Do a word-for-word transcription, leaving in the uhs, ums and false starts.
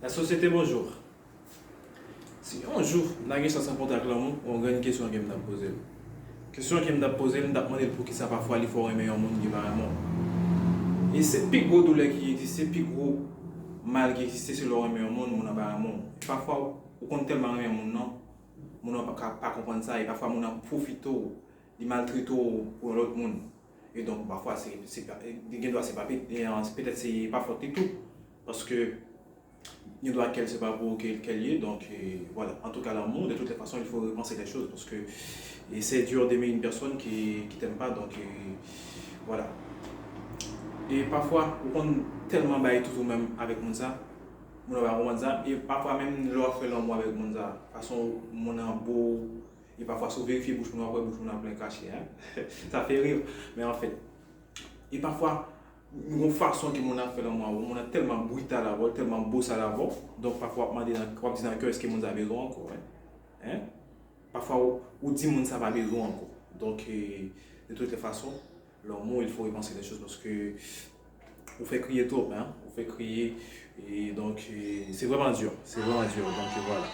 La société, bonjour. Si yon jou m ta gen chans rankontre ak lanmou, yon grenn kesyon ke m t ap poze l. Kesyon ke m t ap poze l, m t ap mande l poukisa pafwa li fè w renmen yon moun ki pa renmen w. E se pi gwo doulè ki egziste, pi gwo mal ki egziste, se lè w renmen yon moun, moun nan pa renmen w. E pafwa, ou konn tèlman renmen moun nan, moun nan pa ka pa konprann sa, e pafwa moun nan pwofite w, li maltrete w pou yon lòt moun. E donk, pafwa, se, se pa, li gen dwa se pa, pe- e, an, petèt se pa fòt li tou, paske gen dwa kè l se pa pou ou ke, ke l ye, donk, e, vwala. Antouka, lanmou, de toutes les façons, il faut repenser les choses, paske, e, c'est dur d'aimer une personne qui, qui t'aime pas, donc, e, vwala. E pafwa, ou konn tèlman bay tout ou menm avèk moun sa, moun nan pa konprann sa, e pafwa menm lè w ap fè lanmou avèk moun sa, fason moun nan bo, e pafwa si w verifye bouch moun nan, w ap wè bouch moun nan plen krache, hein? Sa fè ri, men anfèt, e pafwa, yon fason ke moun nan ap fè lanmou avè w, moun nan tèlman brital avè w, tèlman bosal avè w, donk pafwa w ap mande nan, w ap di nan kè w, èske moun sa bezwen w ankò, hein? Hein? Pafwa, ou, ou di moun sa pa bezwen w ankò. Donk, e, de toutes les façons, l'amour, il faut repenser les choses, paske ou fè kriye twòp, hein? Ou fè kriye, e donk, e, c'est vraiment dur, c'est vraiment dur, donk, e, vwala.